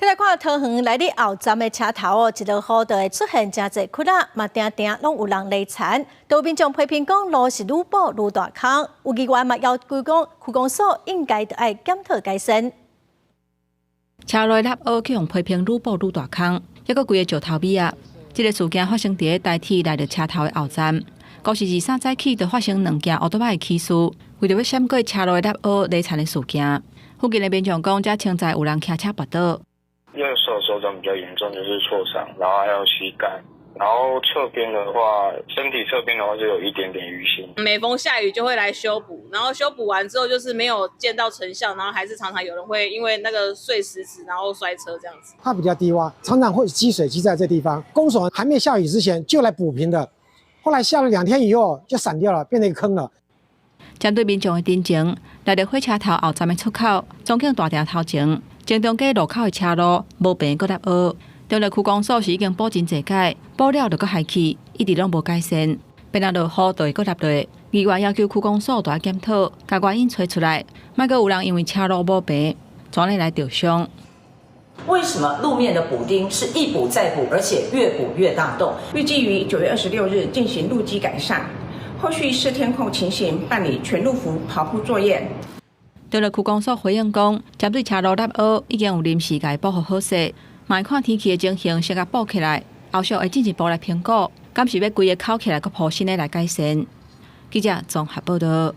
來看桃園內里後站的車頭哦，一落雨就會出現誠濟窟仔，嘛定定攏有人犁田。有民眾批評講路是愈補愈大空，有議員嘛要求講區公所應該著愛檢討改善。車路凹凹去予批評愈補愈大空，抑閣規个石頭尾仔。這个事件發生佇台鐵內壢車頭的後站，五是二三早起就發生兩件烏多擺的起事，為著欲閃過車路的凹凹犁田的事件，附近的民眾講，這穿在有人騎車跋倒。右手手掌比較嚴重，就是挫傷，然後還有膝蓋，然後側邊的話，身體側邊的話就有一點點淤青。每逢下雨就會來修補，然後修補完之後就是沒有見到成效，然後還是常常有人會因為那個碎石子然後摔車這樣子。它比較低窪，常常會積水積在這地方。公所還沒下雨之前就來補平的，後來下了2天以後就散掉了，變成一個坑了。針對民眾的陳情，內壢火車頭後站的出口，中景大條頭前，正中街路口的車路無平閣凹凹，中壢區公所是已經補真濟擺，補了就閣害去，一直攏無改善，變啊落雨就會閣凹落。議員要求區公所著愛檢討，共原因揣出來，莫閣有人因為車路無平，轉來來著傷。為什麼路面的補丁是一補再補，而且越補越大洞？預計於9月26日進行路基改善，後續視天候情形辦理全路幅刨鋪作業。中壢區公所回應講，針對車路凹凹，已經有臨時共補予好勢，嘛會看天氣的情形先共補起來，後續會進一步來評估，敢是欲規个摳起來閣鋪新的來改善。記者綜合報導。